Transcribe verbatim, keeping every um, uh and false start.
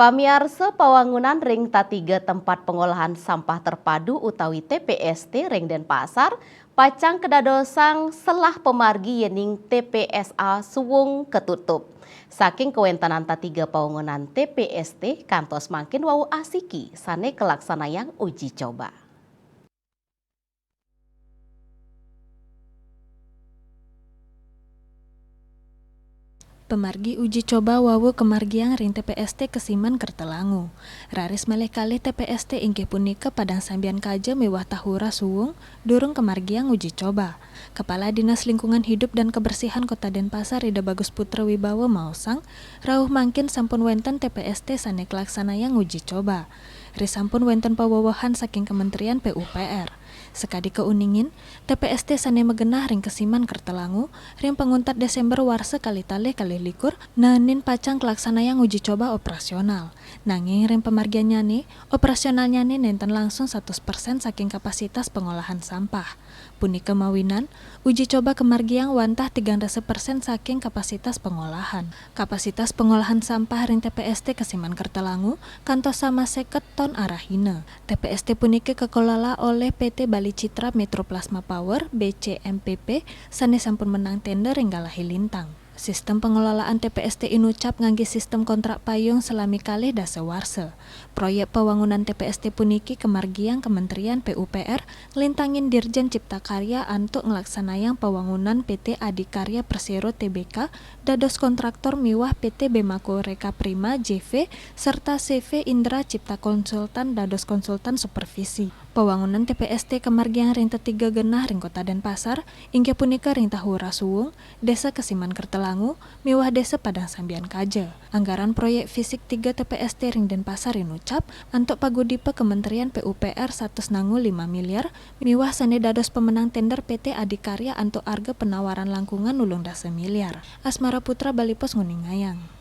Pamiarsa, pawangunan ring tatiga tempat pengolahan sampah terpadu utawi T P S T ring Denpasar pacang kadadosang selah pamargi yéning T P S A Suwung katutup. Saking kawéntenan tatiga pawangunan T P S T, kantos mangkin wau asiki sané kalaksanayang uji coba. Pamargi uji coba wau kamargiang ring T P S T Kesiman Kertalangu. Raris malih kalih T P S T inggih punika Padang Sambian Kaja miwah Tahura Suwung durung kamargiang uji coba. Kepala Dinas Lingkungan Hidup dan Kebersihan Kota Denpasar, Ida Bagus Putra Wibawa, maosang, rauh mangkin sampun wénten T P S T sané kalaksanayang uji coba. Risampun wénten pawewehan saking Kementerian P U P R. Sakadi kauningin, T P S T sané magenah ring Kesiman Kertalangu ring panguntat Désémber warsa kalih kalih likur naenin pacang kalaksanayang uji coba operasional. Nanging ring pamargiannyané, operasionalnyané nénten langsung satus persen saking kapasitas pengolahan sampah. Punika mawinan, uji coba kamargiang wantah tigang dasa persen saking kapasitas pengolahan. Kapasitas pengolahan sampah ring T P S T Kesiman Kertalangu kantos sama seket ton arahina. T P S T puniki kakelola olih P T Bali Citra Metro Plasma Power, B C M P P, sané sampun menang ténder ring galahé lintang. Sistem pengelolaan T P S T inucap nganggé sistem kontrak payung salami kalih dasa warsa. Proyek pawangunan T P S T puniki kamargiang Kementerian P U P R nglintangin Dirjen Cipta Karya antuk nglaksanayang pawangunan P T Adikarya Persero T B K dados kontraktor miwah P T Bemako Reka Prima J V serta C V Indra Cipta Konsultan dados konsultan supervisi. Pawangunan T P S T kamargiang ring tetiga genah ring Kota Denpasar, inggih punika ring Tahura Suwung, Désa Kesiman Kertalangu, miwah Désa Padang Sambian Kaja. Anggaran proyek fisik tiga T P S T ring Denpasar inucap antuk pagudipa Kementerian P U P R satus nangu lima miliar, miwah sané dados pemenang ténder P T Adikarya antuk arga penawaran langkungan nulung dasa miliar. Asmara Putra, Bali Post, nguningayang.